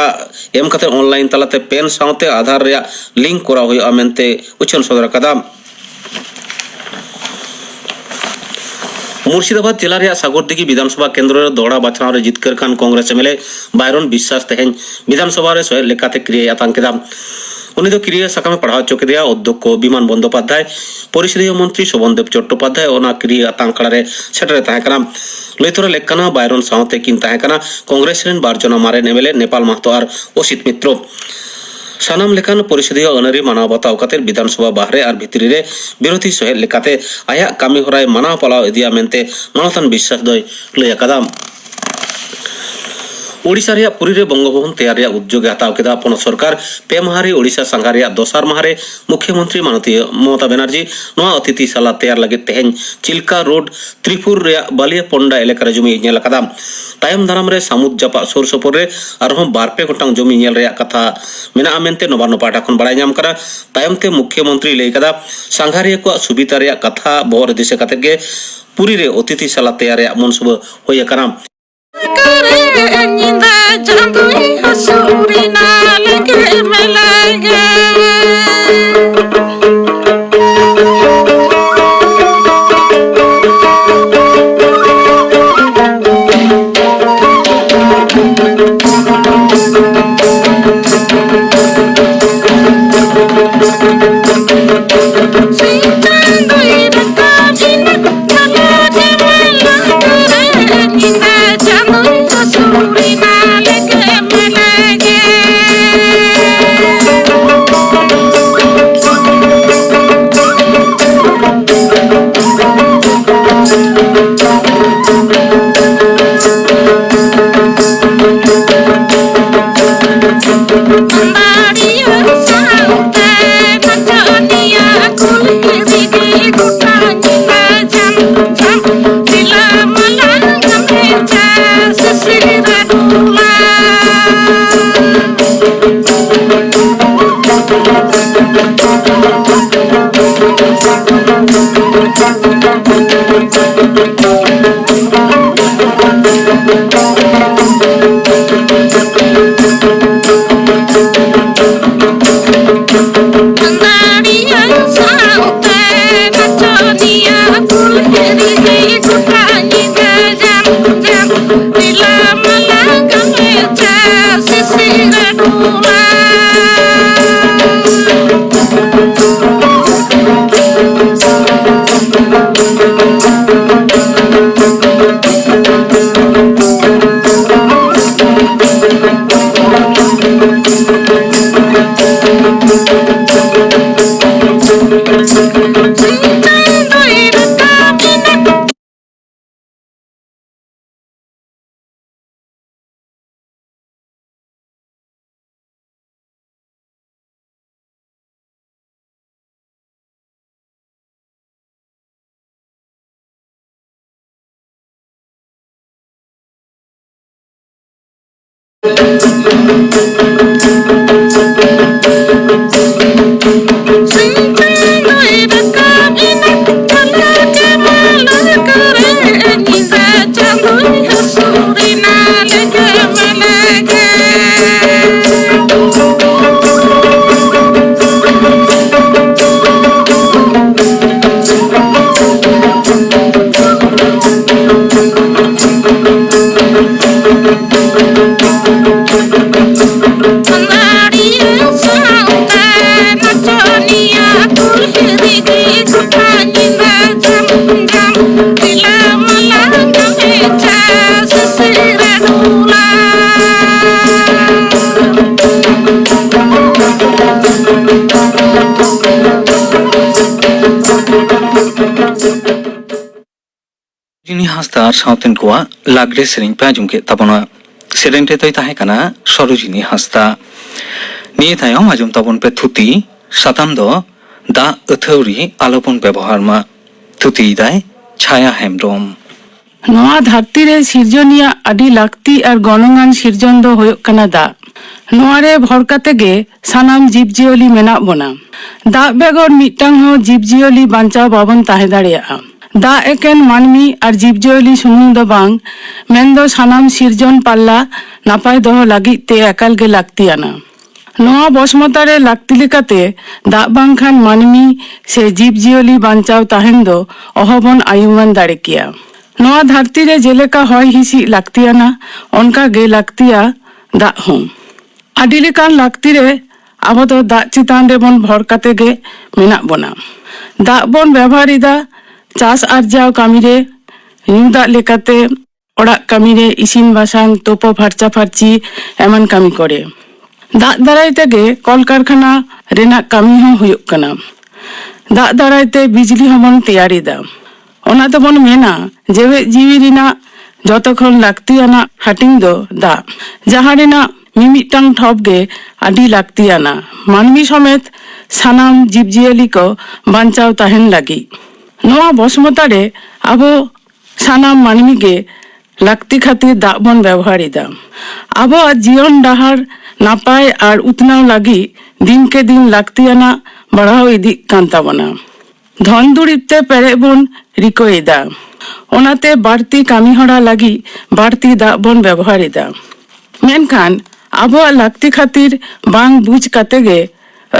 ᱮᱢ ᱠᱟᱛᱮ ᱚᱱᱞᱟᱭᱤᱱ ᱛᱟᱞᱟᱛᱮ ᱯᱮᱱ ᱥᱟᱶᱛᱮ ᱟᱫᱷᱟᱨ ᱨᱮᱭᱟᱜ ᱞᱤᱝᱠ ᱠᱚᱨᱟᱣ ᱦᱩᱭᱩᱜᱼᱟ ᱢᱮᱱᱛᱮ ᱩᱪᱷᱟᱹᱱ ᱥᱚᱫᱚᱨ ᱟᱠᱟᱫᱟ᱾ ᱢᱩᱨᱥᱤᱫᱟᱵᱟᱫᱽ ᱡᱮᱞᱟ ᱨᱮᱭᱟᱜ ᱥᱟᱜᱚᱨᱫᱤᱜᱷᱤ ᱵᱤᱫᱷᱟᱱᱥᱚᱵᱷᱟ ᱠᱮᱱᱫᱨᱚ ᱨᱮ ᱫᱚᱦᱲᱟ ᱵᱟᱪᱷᱱᱟᱣ ᱨᱮ ᱡᱤᱛᱠᱟᱹᱨ ᱠᱟᱱ ᱠᱚᱝᱜᱨᱮᱥ ᱮᱢ ᱮᱞ ᱮ ᱵᱟᱭᱨᱚᱱ ᱵᱤᱥᱥᱟᱥ ᱛᱮᱦᱮᱧ ᱵᱤᱫᱷᱟᱱᱥᱚᱵᱷᱟ ᱨᱮ ᱥᱚᱦᱮᱫ ᱞᱮᱠᱟᱛᱮ ᱠᱤᱨᱤᱭᱟᱹᱭ ᱟᱛᱟᱝ ᱠᱮᱫᱟ᱾ ᱩᱱᱤ ᱫᱚ ᱠᱤᱨᱤᱭᱟᱹ ᱥᱟᱠᱟᱢ ᱮ ᱯᱟᱲᱦᱟᱣ ᱦᱚᱪᱚ ᱠᱮᱫᱮᱭᱟ ᱚᱫᱽᱫᱷᱚᱠᱠᱷᱚ ᱵᱤᱢᱟᱱ ᱵᱚᱱᱫᱳᱯᱟᱫᱽᱫᱷᱟᱭ᱾ ᱯᱚᱨᱤᱥᱚᱫᱤᱭ ᱢᱚᱱᱛᱨᱤ ᱥᱳᱵᱷᱚᱱ ᱫᱮᱵ ᱪᱚᱴᱴᱳᱯᱟᱫᱽᱫᱷᱟᱭ ᱚᱱᱟ ᱠᱤᱨᱤᱭᱟᱹ ᱟᱛᱟᱝ ᱟᱠᱷᱲᱟ ᱨᱮ ᱥᱮᱴᱮᱨ ᱮ ᱛᱟᱦᱮᱸ ᱠᱟᱱᱟ᱾ ᱞᱟᱹᱭ ᱛᱚᱨᱟ ᱞᱮᱠ ᱠᱟᱱᱟ, ᱵᱟᱭᱨᱚᱱ ᱥᱟᱶᱛᱮ ᱠᱤᱱ ᱛᱟᱦᱮᱸ ᱠᱟᱱᱟ ᱠᱚᱝᱜᱨᱮᱥ ᱨᱮᱱ ᱵᱟᱨ ᱡᱚᱱᱟ ᱢᱟᱨᱮᱱ M L A Nepal Mahato ᱟᱨ ᱚᱥᱤᱛ ᱢᱤᱛᱨᱚ᱾ ᱥᱟᱱᱟᱢ ᱞᱮᱠᱟᱱ ᱯᱚᱨᱤᱥᱚᱫᱤᱭ ᱟᱹᱱᱟᱹᱨᱤ ᱢᱟᱱᱟᱣ ᱵᱟᱛᱟᱣ ᱠᱟᱛᱮ ᱵᱤᱫᱷᱟᱱᱥᱚᱵᱷᱟ ᱵᱟᱦᱨᱮ ᱟᱨ ᱵᱷᱤᱛᱨᱤ ᱨᱮ ᱵᱤᱨᱳᱫᱷᱤ ᱥᱚᱦᱮᱫ ᱞᱮᱠᱟᱛᱮ ᱟᱭᱟᱜ ᱠᱟᱹᱢᱤ ᱦᱚᱨᱟᱭ ᱢᱟᱱᱟᱣ ᱯᱟᱞᱟᱣ ᱤᱫᱤᱭᱟ ᱢᱮᱱᱛᱮ ᱢᱟᱱᱚᱛᱟᱱ ᱵᱤᱥᱥᱟᱥ ᱫᱚᱭ ᱞᱟᱹᱭ ᱟᱠᱟᱫᱟ᱾ ᱳᱰᱤᱥᱟ ᱨᱮᱭᱟᱜ ᱯᱩᱨᱤ ᱨᱮ ᱵᱚᱝᱜᱚ ᱵᱷᱚᱵᱚᱱ ᱛᱮᱭᱟᱨ ᱨᱮᱭᱟᱜ ᱩᱫᱽᱡᱳᱜᱽ ᱮ ᱦᱟᱛᱟᱣ ᱠᱮᱫᱟ᱾ ᱯᱚᱱᱚᱛ ᱥᱚᱨᱠᱟᱨ ᱯᱮ ᱢᱟᱦᱟ ᱨᱮ ᱳᱰᱤᱥᱟ ᱥᱟᱸᱜᱷᱟᱨ ᱨᱮᱭᱟᱜ ᱫᱚᱥᱟᱨ ᱢᱟᱦᱟ ᱨᱮ ᱢᱩᱠᱷᱭᱚᱢᱚᱱᱛᱨᱤ ᱢᱟᱱᱚᱛᱤᱭᱟᱹ ᱢᱚᱢᱚᱛᱟ ᱵᱮᱱᱟᱨᱡᱤ ᱱᱚᱣᱟ ᱚᱛᱤᱛᱷᱤ ᱥᱟᱞᱟ ᱛᱮᱭᱟᱨ ᱞᱟᱹᱜᱤᱫ ᱛᱮᱦᱮᱧ ᱪᱤᱞᱠᱟ ᱨᱳᱰ ᱛᱨᱤᱯᱩᱨ ᱨᱮᱭᱟᱜ ᱵᱟᱞᱤᱭᱟ ᱯᱚᱱᱰᱟ ᱮᱞᱟᱠᱟ ᱨᱮ ᱡᱚᱢᱤᱭ ᱧᱮᱞ ᱟᱠᱟᱫᱟ᱾ ᱛᱟᱭᱚᱢ ᱫᱟᱨᱟᱢ ᱨᱮ ᱥᱟᱹᱢᱩᱫ ᱡᱟᱯᱟᱜ ᱥᱩᱨ ᱥᱩᱯᱩᱨ ᱨᱮ ᱟᱨᱦᱚᱸ ᱵᱟᱨ ᱯᱮ ᱜᱚᱴᱟᱝ ᱡᱚᱢᱤ ᱧᱮᱞ ᱨᱮᱭᱟᱜ ᱠᱟᱛᱷᱟ ᱢᱮᱱᱟᱜᱼᱟ ᱢᱮᱱᱛᱮ ᱱᱚᱵᱟᱱᱱᱚ ᱯᱟᱦᱴᱟ ᱠᱷᱚᱱ ᱵᱟᱲᱟᱭ ᱧᱟᱢ ᱠᱟᱱᱟ᱾ ᱛᱟᱭᱚᱢ ᱛᱮ ᱢᱩᱠᱷᱭᱚᱢᱚᱱᱛᱨᱤᱭ ᱞᱟᱹᱭ ᱟᱠᱟᱫᱟ, ᱥᱟᱸᱜᱷᱟᱨᱤᱭᱟᱹ ᱠᱚᱣᱟᱜ ᱥᱩᱵᱤᱫᱷᱟ ᱨᱮᱭᱟᱜ ᱠᱟᱛᱷᱟ ᱵᱚᱦᱚᱜ ᱨᱮ ᱫᱤᱥᱟᱹ ᱠᱟᱛᱮ ᱜᱮ ᱯᱩᱨᱤ ᱨᱮ ᱚᱛᱤᱛᱷᱤ ᱥᱟᱞᱟ ᱛᱮᱭᱟᱨ ᱨᱮᱭᱟᱜ ᱢᱚᱱᱥᱩᱵᱟᱹ ᱦᱩᱭ ᱟᱠᱟᱱᱟ᱾ ᱠᱟᱨᱮ ᱧᱤᱫᱟᱹ ᱪᱟᱸᱫᱚᱭ ᱦᱟᱹᱥᱩᱨᱮᱱᱟ ᱞᱮᱜᱮ ᱢᱮᱞᱮᱜᱮ᱾ ᱥᱚᱨᱳᱡᱤᱱᱤ ᱦᱟᱸᱥᱫᱟ ᱟᱨ ᱥᱟᱶᱛᱮᱱ ᱠᱚᱣᱟᱜ ᱞᱟᱜᱽᱲᱮ ᱥᱮᱨᱮᱧ ᱯᱮ ᱟᱸᱡᱚᱢ ᱠᱮᱫ ᱛᱟᱵᱚᱱᱟ᱾ ᱥᱮᱨᱮᱧ ᱨᱮᱫᱚᱭ ᱛᱟᱦᱮᱸ ᱠᱟᱱᱟ ᱥᱚᱨᱳᱡᱤᱱᱤ ᱦᱟᱸᱥᱫᱟ᱾ ᱱᱤᱭᱟᱹ ᱛᱟᱭᱚᱢ ᱟᱸᱡᱚᱢ ᱛᱟᱵᱚᱱ ᱯᱮ ᱛᱷᱩᱛᱤ᱾ ᱥᱟᱛᱟᱢ ᱫᱚ ᱫᱟᱜ ᱟᱹᱛᱷᱟᱹᱣᱲᱤ ᱟᱞᱚᱵᱚᱱ ᱵᱮᱵᱚᱦᱟᱨ ᱢᱟ᱾ ᱛᱷᱩᱛᱤᱭᱮᱫᱟᱭ ᱪᱷᱟᱭᱟ ᱦᱮᱢᱵᱽᱨᱚᱢ᱾ ᱱᱚᱣᱟ ᱫᱷᱟᱹᱨᱛᱤ ᱨᱮ ᱥᱤᱨᱡᱚᱱᱤᱭᱟᱜ ᱟᱹᱰᱤ ᱞᱟᱹᱠᱛᱤ ᱟᱨ ᱜᱚᱱᱚᱝᱟᱱ ᱥᱤᱨᱡᱚᱱ ᱫᱚ ᱦᱩᱭᱩᱜ ᱠᱟᱱᱟ ᱫᱟᱜ᱾ ᱱᱚᱣᱟ ᱨᱮ ᱵᱷᱚᱨ ᱠᱟᱛᱮ ᱜᱮ ᱥᱟᱱᱟᱢ ᱡᱤᱵᱽᱡᱤᱭᱟᱹᱞᱤ ᱢᱮᱱᱟᱜ ᱵᱚᱱᱟ᱾ ᱫᱟᱜ ᱵᱮᱜᱚᱨ ᱢᱤᱫᱴᱟᱝ ᱦᱚᱸ ᱡᱤᱵᱽᱡᱤᱭᱟᱹᱞᱤ ᱵᱟᱧᱪᱟᱣ ᱵᱟᱵᱚᱱ ᱛᱟᱦᱮᱸ ᱫᱟᱲᱮᱭᱟᱜᱼᱟ᱾ ᱫᱟᱜ ᱮᱠᱮᱱ ᱢᱟᱹᱱᱢᱤ ᱟᱨ ᱡᱤᱵᱽᱡᱤᱭᱟᱹᱞᱤ ᱥᱩᱢᱩᱝ ᱫᱚ ᱵᱟᱝ, ᱢᱮᱱᱫᱚ ᱥᱟᱱᱟᱢ ᱥᱤᱨᱡᱚᱱ ᱯᱟᱞᱞᱟ ᱱᱟᱯᱟᱭ ᱫᱚᱦᱚ ᱞᱟᱹᱜᱤᱫ ᱛᱮ ᱮᱠᱟᱞ ᱜᱮ ᱞᱟᱹᱠᱛᱤᱭᱟᱱᱟ᱾ ᱱᱚᱣᱟ ᱵᱚᱥᱢᱚᱛᱟ ᱨᱮ ᱞᱟᱹᱠᱛᱤ ᱞᱮᱠᱟᱛᱮ ᱫᱟᱜ ᱵᱟᱝᱠᱷᱟᱱ ᱢᱟᱹᱱᱢᱤ ᱥᱮ ᱡᱤᱵᱽᱡᱤᱭᱟᱹᱞᱤ ᱵᱟᱧᱪᱟᱣ ᱛᱟᱦᱮᱱ ᱫᱚ ᱚᱦᱚᱵᱚᱱ ᱟᱭᱩᱢᱟᱹᱱ ᱫᱟᱲᱮ ᱠᱮᱭᱟ᱾ ᱱᱚᱣᱟ ᱫᱷᱟᱹᱨᱛᱤ ᱨᱮ ᱡᱮᱞᱮᱠᱟ ᱦᱚᱭ ᱦᱤᱸᱥᱤᱫ ᱞᱟᱹᱠᱛᱤᱭᱟᱱᱟ, ᱚᱱᱠᱟ ᱜᱮ ᱞᱟᱹᱠᱛᱤᱭᱟ ᱫᱟᱜ ᱦᱚᱸ᱾ ᱟᱹᱰᱤ ᱞᱮᱠᱟᱱ ᱞᱟᱹᱠᱛᱤ ᱨᱮ ᱟᱵᱚ ᱫᱚ ᱫᱟᱜ ᱪᱮᱛᱟᱱ ᱨᱮᱵᱚᱱ ᱵᱷᱚᱨ ᱠᱟᱛᱮ ᱜᱮ ᱢᱮᱱᱟᱜ ᱵᱚᱱᱟ᱾ ᱫᱟᱜ ᱵᱚᱱ ᱵᱮᱵᱚᱦᱟᱨ ᱮᱫᱟ ᱪᱟᱥ ᱟᱨᱡᱟᱣ ᱠᱟᱹᱢᱤ ᱨᱮ, ᱧᱩ ᱫᱟᱜ ᱞᱮᱠᱟᱛᱮ ᱚᱲᱟᱜ ᱠᱟᱹᱢᱤ ᱨᱮ, ᱤᱥᱤᱱ ᱵᱟᱥᱟᱝ, ᱛᱳᱯᱳ ᱯᱷᱟᱨᱪᱟ ᱯᱷᱟᱨᱪᱤ ᱮᱢᱟᱱ ᱠᱟᱹᱢᱤ ᱠᱚᱨᱮ᱾ ᱫᱟᱜ ᱫᱟᱨᱟᱭ ᱛᱮᱜᱮ ᱠᱚᱞᱠᱟᱨᱠᱷᱟᱱᱟ ᱨᱮᱱᱟᱜ ᱠᱟᱹᱢᱤ ᱦᱚᱸ ᱦᱩᱭᱩᱜ ᱠᱟᱱᱟ᱾ ᱫᱟᱜ ᱫᱟᱨᱟᱭ ᱛᱮ ᱵᱤᱡᱽᱞᱤ ᱦᱚᱸᱵᱚᱱ ᱛᱮᱭᱟᱨ ᱮᱫᱟ᱾ ᱚᱱᱟ ᱛᱮᱵᱚᱱ ᱢᱮᱱᱟ, ᱡᱮᱣᱮᱫ ᱡᱤᱣᱤ ᱨᱮᱱᱟᱜ ᱡᱚᱛᱚ ᱠᱷᱚᱱ ᱞᱟᱹᱠᱛᱤᱭᱟᱱᱟᱜ ᱦᱟᱹᱴᱤᱧ ᱫᱚ ᱫᱟᱜ, ᱡᱟᱦᱟᱸ ᱨᱮᱱᱟᱜ ᱢᱤᱢᱤᱫᱴᱟᱝ ᱴᱷᱚᱯ ᱜᱮ ᱟᱹᱰᱤ ᱞᱟᱹᱠᱛᱤᱭᱟᱱᱟ, ᱢᱟᱹᱱᱢᱤ ᱥᱚᱢᱮᱛ ᱥᱟᱱᱟᱢ ᱡᱤᱵᱽᱡᱤᱭᱟᱹᱞᱤ ᱠᱚ ᱵᱟᱧᱪᱟᱣ ᱛᱟᱦᱮᱱ ᱞᱟᱹᱜᱤᱫ᱾ ᱱᱚᱣᱟ ᱵᱚᱥᱢᱚᱛᱟ ᱨᱮ ᱟᱵᱚ ᱥᱟᱱᱟᱢ ᱢᱟᱹᱱᱢᱤ ᱜᱮ ᱞᱟᱹᱠᱛᱤ ᱠᱷᱟᱹᱛᱤᱨ ᱫᱟᱜ ᱵᱚᱱ ᱵᱮᱵᱚᱦᱟᱨ ᱮᱫᱟ᱾ ᱟᱵᱚᱣᱟᱜ ᱡᱤᱭᱚᱱ ᱰᱟᱦᱟᱨ ᱱᱟᱯᱟᱭ ᱟᱨ ᱩᱛᱱᱟᱹᱣ ᱞᱟᱹᱜᱤᱫ ᱫᱤᱱᱠᱮ ᱫᱤᱱ ᱞᱟᱹᱠᱛᱤᱭᱟᱱᱟᱜ ᱵᱟᱲᱦᱟᱣ ᱤᱫᱤᱜ ᱠᱟᱱ ᱛᱟᱵᱚᱱᱟ᱾ ᱫᱷᱚᱱ ᱫᱩᱨᱤᱵ ᱛᱮ ᱯᱮᱨᱮᱡ ᱵᱚᱱ ᱨᱤᱠᱟᱹᱭᱮᱫᱟ, ᱚᱱᱟᱛᱮ ᱵᱟᱹᱲᱛᱤ ᱠᱟᱹᱢᱤ ᱦᱚᱨᱟ ᱞᱟᱹᱜᱤᱫ ᱵᱟᱹᱲᱛᱤ ᱫᱟᱜ ᱵᱚᱱ ᱵᱮᱵᱚᱦᱟᱨ ᱮᱫᱟ᱾ ᱢᱮᱱᱠᱷᱟᱱ ᱟᱵᱚᱣᱟᱜ ᱞᱟᱹᱠᱛᱤ ᱠᱷᱟᱹᱛᱤᱨ ᱵᱟᱝ ᱵᱩᱡᱽ ᱠᱟᱛᱮ ᱜᱮ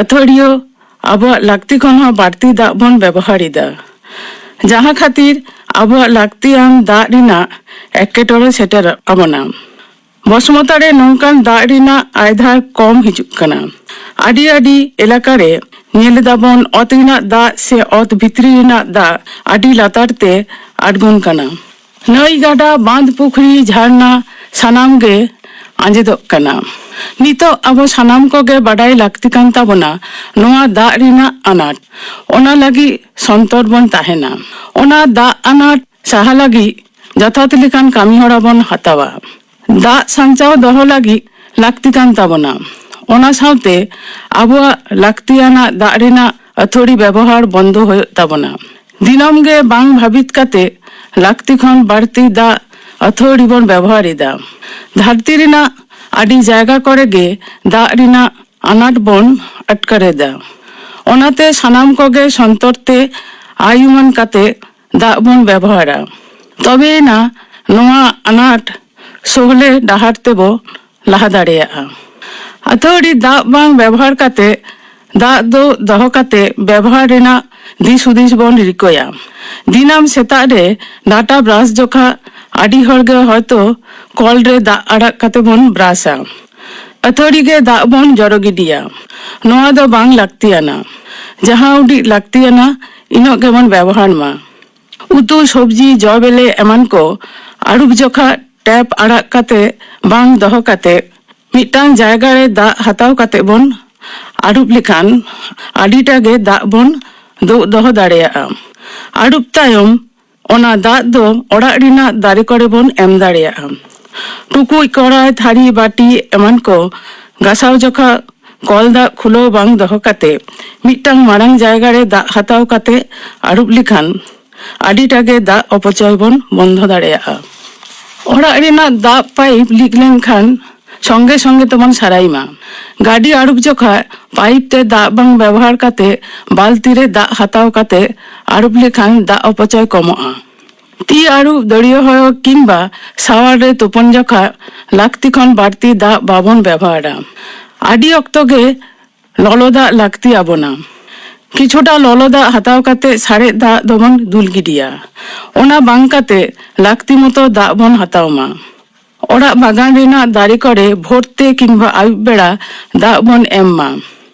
ᱟᱹᱛᱷᱟᱹᱲᱤᱭᱟᱹ ᱟᱵᱚᱣᱟᱜ ᱞᱟᱹᱠᱛᱤ ᱠᱷᱚᱱ ᱦᱚᱸ ᱵᱟᱹᱲᱛᱤ ᱫᱟᱜ ᱵᱚᱱ ᱵᱮᱵᱚᱦᱟᱨ ᱮᱫᱟ, ᱡᱟᱦᱟᱸ ᱠᱷᱟᱹᱛᱤᱨ ᱟᱵᱚᱣᱟᱜ ᱞᱟᱹᱠᱛᱤᱭᱟᱱ ᱫᱟᱜ ᱨᱮᱱᱟᱜ ᱮᱴᱠᱮᱴᱚᱬᱮ ᱥᱮᱴᱮᱨᱚᱜ ᱟᱵᱚᱱᱟ᱾ ᱵᱚᱥᱢᱚᱛᱟ ᱨᱮ ᱱᱚᱝᱠᱟᱱ ᱫᱟᱜ ᱨᱮᱱᱟᱜ ᱟᱭᱫᱷᱟᱨ ᱠᱚᱢ ᱦᱤᱡᱩᱜ ᱠᱟᱱᱟ᱾ ᱟᱹᱰᱤ ᱟᱹᱰᱤ ᱮᱞᱟᱠᱟ ᱨᱮ ᱧᱮᱞ ᱮᱫᱟᱵᱚᱱ, ᱚᱛ ᱨᱮᱱᱟᱜ ᱫᱟᱜ ᱥᱮ ᱚᱛ ᱵᱷᱤᱛᱨᱤ ᱨᱮᱱᱟᱜ ᱫᱟᱜ ᱟᱹᱰᱤ ᱞᱟᱛᱟᱨ ᱛᱮ ᱟᱬᱜᱚᱱ ᱠᱟᱱᱟ᱾ ᱱᱟᱹᱭ, ᱜᱟᱰᱟ, ᱵᱟᱸᱫᱽ, ᱯᱩᱠᱷᱨᱤ, ᱡᱷᱟᱨᱱᱟ ᱥᱟᱱᱟᱢ ᱜᱮ ᱟᱸᱡᱮᱫᱚᱜ ᱠᱟᱱᱟ᱾ ᱱᱤᱛᱚᱜ ᱟᱵᱚ ᱥᱟᱱᱟᱢ ᱠᱚᱜᱮ ᱵᱟᱰᱟᱭ ᱞᱟᱹᱠᱛᱤ ᱠᱟᱱ ᱛᱟᱵᱚᱱᱟ ᱱᱚᱣᱟ ᱫᱟᱜ ᱨᱮᱱᱟᱜ ᱟᱱᱟᱴ᱾ ᱚᱱᱟ ᱞᱟᱹᱜᱤᱫ ᱥᱚᱱᱛᱚᱨ ᱵᱚᱱ ᱛᱟᱦᱮᱱᱟ᱾ ᱚᱱᱟ ᱫᱟᱜ ᱟᱱᱟᱴ ᱥᱟᱦᱟ ᱞᱟᱹᱜᱤᱫ ᱡᱚᱛᱷᱟᱛ ᱞᱮᱠᱟᱱ ᱠᱟᱹᱢᱤ ᱦᱚᱨᱟ ᱵᱚᱱ ᱦᱟᱛᱟᱣᱟ᱾ ᱫᱟᱜ ᱥᱟᱧᱪᱟᱣ ᱫᱚᱦᱚ ᱞᱟᱹᱜᱤᱫ ᱞᱟᱹᱠᱛᱤ ᱠᱟᱱ ᱛᱟᱵᱚᱱᱟ᱾ ᱚᱱᱟ ᱥᱟᱶᱛᱮ ᱟᱵᱚᱣᱟᱜ ᱞᱟᱹᱠᱛᱤᱭᱟᱱᱟᱜ ᱫᱟᱜ ᱨᱮᱱᱟᱜ ᱟᱹᱛᱷᱟᱹᱲᱤ ᱵᱮᱵᱚᱦᱟᱨ ᱵᱚᱱᱫᱚ ᱦᱩᱭᱩᱜ ᱛᱟᱵᱚᱱᱟ᱾ ᱫᱤᱱᱟᱹᱢ ᱜᱮ ᱵᱟᱝ ᱵᱷᱟᱵᱤᱛ ᱠᱟᱛᱮ ᱞᱟᱹᱠᱛᱤ ᱠᱷᱚᱱ ᱵᱟᱹᱲᱛᱤ ᱫᱟᱜ ᱟᱹᱛᱷᱟᱹᱲᱤ ᱵᱚᱱ ᱵᱮᱵᱚᱦᱟᱨ ᱮᱫᱟ᱾ ᱫᱷᱟᱹᱨᱛᱤ ᱨᱮᱱᱟᱜ ᱟᱹᱰᱤ ᱡᱟᱭᱜᱟ ᱠᱚᱨᱮ ᱜᱮ ᱫᱟᱜ ᱨᱮᱱᱟᱜ ᱟᱱᱟᱴ ᱵᱚᱱ ᱟᱴᱠᱟᱨ ᱮᱫᱟ᱾ ᱚᱱᱟᱛᱮ ᱥᱟᱱᱟᱢ ᱠᱚᱜᱮ ᱥᱚᱱᱛᱚᱨ ᱛᱮ ᱟᱭ ᱩᱢᱟᱹᱱ ᱠᱟᱛᱮ ᱫᱟᱜ ᱵᱚᱱ ᱵᱮᱵᱚᱦᱟᱨᱟ᱾ ᱛᱚᱵᱮᱭᱮᱱᱟ ᱱᱚᱣᱟ ᱟᱱᱟᱴ ᱥᱚᱦᱞᱮ ᱰᱟᱦᱟᱨ ᱛᱮᱵᱚ ᱞᱟᱦᱟ ᱫᱟᱲᱮᱭᱟᱜᱼᱟ᱾ ᱟᱹᱛᱷᱟᱹᱲᱤ ᱫᱟᱜ ᱵᱟᱝ ᱵᱮᱵᱚᱦᱟᱨ ᱠᱟᱛᱮ ᱫᱟᱜ ᱫᱚ ᱫᱚᱦᱚ ᱠᱟᱛᱮ ᱵᱮᱵᱚᱦᱟᱨ ᱨᱮᱱᱟᱜ ᱫᱤᱥ ᱦᱩᱫᱤᱥ ᱵᱚᱱ ᱨᱤᱠᱟᱹᱭᱟ᱾ ᱫᱤᱱᱟᱢ ᱥᱮᱛᱟᱜ ᱨᱮ ᱰᱟᱴᱟ ᱵᱨᱟᱥ ᱡᱚᱠᱷᱟ ᱟᱹᱰᱤ ᱦᱚᱲ ᱜᱮ ᱦᱚᱭᱛᱚ ᱠᱚᱞ ᱨᱮ ᱫᱟᱜ ᱟᱲᱟᱜ ᱠᱟᱛᱮ ᱵᱚᱱ ᱵᱨᱟᱥᱟ᱾ ᱟᱹᱛᱷᱟᱹᱲᱤ ᱜᱮ ᱫᱟᱜ ᱵᱚᱱ ᱡᱚᱨᱚ ᱜᱤᱰᱤᱭᱟ᱾ ᱱᱚᱣᱟ ᱫᱚ ᱵᱟᱝ ᱞᱟᱹᱠᱛᱤᱭᱟᱱᱟ᱾ ᱡᱟᱦᱟᱸ ᱩᱰᱤᱡ ᱞᱟᱹᱠᱛᱤᱭᱟᱱᱟ, ᱤᱱᱟᱹᱜ ᱜᱮᱵᱚᱱ ᱵᱮᱵᱚᱦᱟᱨ ᱢᱟ᱾ ᱩᱛᱩ, ᱥᱚᱵᱽᱡᱤ, ᱡᱚ ᱵᱮᱞᱮ ᱮᱢᱟᱱ ᱠᱚ ᱟᱹᱨᱩᱵ ᱡᱚᱠᱷᱟ ᱴᱮᱯ ᱟᱲᱟᱜ ᱠᱟᱛᱮ ᱵᱟᱝ ᱫᱚᱦᱚ ᱠᱟᱛᱮ ᱢᱤᱫᱴᱟᱝ ᱡᱟᱭᱜᱟ ᱨᱮ ᱫᱟᱜ ᱦᱟᱛᱟᱣ ᱠᱟᱛᱮ ᱵᱚᱱ ᱟᱹᱨᱩᱵ ᱞᱮᱠᱷᱟᱱ ᱟᱹᱰᱤᱴᱟ ᱜᱮ ᱫᱟᱜ ᱵᱚᱱ ᱫᱩᱜ ᱫᱚᱦᱚ ᱫᱟᱲᱮᱭᱟᱜᱼᱟ᱾ ᱟᱹᱨᱩᱵ ᱛᱟᱭᱚᱢ ᱚᱱᱟ ᱫᱟᱜ ᱫᱚ ᱚᱲᱟᱜ ᱨᱮᱱᱟᱜ ᱫᱟᱨᱮ ᱠᱚᱨᱮ ᱵᱚᱱ ᱮᱢ ᱫᱟᱲᱮᱭᱟᱜᱼᱟ᱾ ᱴᱩᱠᱩᱡ, ᱠᱚᱲᱟᱭ, ᱛᱷᱟᱹᱨᱤ, ᱵᱟᱹᱴᱤ ᱮᱢᱟᱱ ᱠᱚ ᱜᱟᱥᱟᱣ ᱡᱚᱠᱷᱟ ᱠᱚᱞ ᱫᱟᱜ ᱠᱷᱩᱞᱟᱹᱣ ᱵᱟᱝ ᱫᱚᱦᱚ ᱠᱟᱛᱮ ᱢᱤᱫᱴᱟᱝ ᱢᱟᱨᱟᱝ ᱡᱟᱭᱜᱟ ᱨᱮ ᱫᱟᱜ ᱦᱟᱛᱟᱣ ᱠᱟᱛᱮ ᱟᱹᱨᱩᱵ ᱞᱮᱠᱷᱟᱱ ᱟᱹᱰᱤᱴᱟ ᱜᱮ ᱫᱟᱜ ᱚᱯᱚᱪᱚᱭ ᱵᱚᱱ ᱵᱚᱱᱫᱚ ᱫᱟᱲᱮᱭᱟᱜᱼᱟ᱾ ᱚᱲᱟᱜ ᱨᱮᱱᱟᱜ ᱫᱟᱜ ᱯᱟᱭᱤᱯ ᱞᱤᱠ ᱞᱮᱱᱠᱷᱟᱱ ᱥᱚᱸᱜᱮ ᱥᱚᱸᱜᱮ ᱛᱮᱵᱚᱱ ᱥᱟᱨᱟᱭ ᱢᱟ᱾ ᱜᱟᱹᱰᱤ ᱟᱹᱨᱩᱵ ᱡᱚᱠᱷᱟ ᱯᱟᱭᱤᱯ ᱛᱮ ᱫᱟᱜ ᱵᱟᱝ ᱵᱮᱵᱚᱦᱟᱨ ᱠᱟᱛᱮ ᱵᱟᱹᱞᱛᱤ ᱨᱮ ᱫᱟᱜ ᱦᱟᱛᱟᱣ ᱠᱟᱛᱮ ᱟᱹᱨᱩᱵ ᱞᱮᱠᱷᱟᱱ ᱫᱟᱜ ᱚᱯᱚᱪᱚᱭ ᱠᱚᱢᱚᱜᱼᱟ᱾ ᱛᱤ ᱟᱹᱨᱩᱵ, ᱫᱟᱹᱲᱤᱭᱟᱹ ᱦᱚᱭᱚ ᱠᱤᱝᱵᱟ ᱥᱟᱣᱟᱨ ᱨᱮ ᱛᱩᱯᱩᱱ ᱡᱚᱠᱷᱟ ᱞᱟᱹᱠᱛᱤ ᱠᱷᱚᱱ ᱵᱟᱹᱲᱛᱤ ᱫᱟᱜ ᱵᱟᱵᱚᱱ ᱵᱮᱵᱚᱦᱟᱨᱟ᱾ ᱟᱹᱰᱤ ᱚᱠᱛᱚ ᱜᱮ ᱞᱚᱞᱚ ᱫᱟᱜ ᱞᱟᱹᱠᱛᱤ ᱟᱵᱚᱱᱟ᱾ ᱠᱤᱪᱷᱩᱴᱟ ᱞᱚᱞᱚ ᱫᱟᱜ ᱦᱟᱛᱟᱣ ᱠᱟᱛᱮ ᱥᱟᱨᱮᱡ ᱫᱟᱜ ᱫᱚᱵᱚᱱ ᱫᱩᱞ ᱜᱤᱰᱤᱭᱟ᱾ ᱚᱱᱟ ᱵᱟᱝ ᱠᱟᱛᱮ ᱞᱟᱹᱠᱛᱤ ᱢᱚᱛᱚ ᱫᱟᱜ ᱵᱚᱱ ᱦᱟᱛᱟᱣ ᱢᱟ᱾ ᱚᱲᱟᱜ ᱵᱟᱜᱟᱱ ᱨᱮᱱᱟᱜ ᱫᱟᱨᱮ ᱠᱚᱨᱮ ᱵᱷᱳᱨ ᱛᱮ ᱠᱤᱝᱵᱟ ᱟᱹᱭᱩᱵ ᱵᱮᱲᱟ ᱫᱟᱜ ᱵᱚᱱ ᱮᱢ ᱢᱟ᱾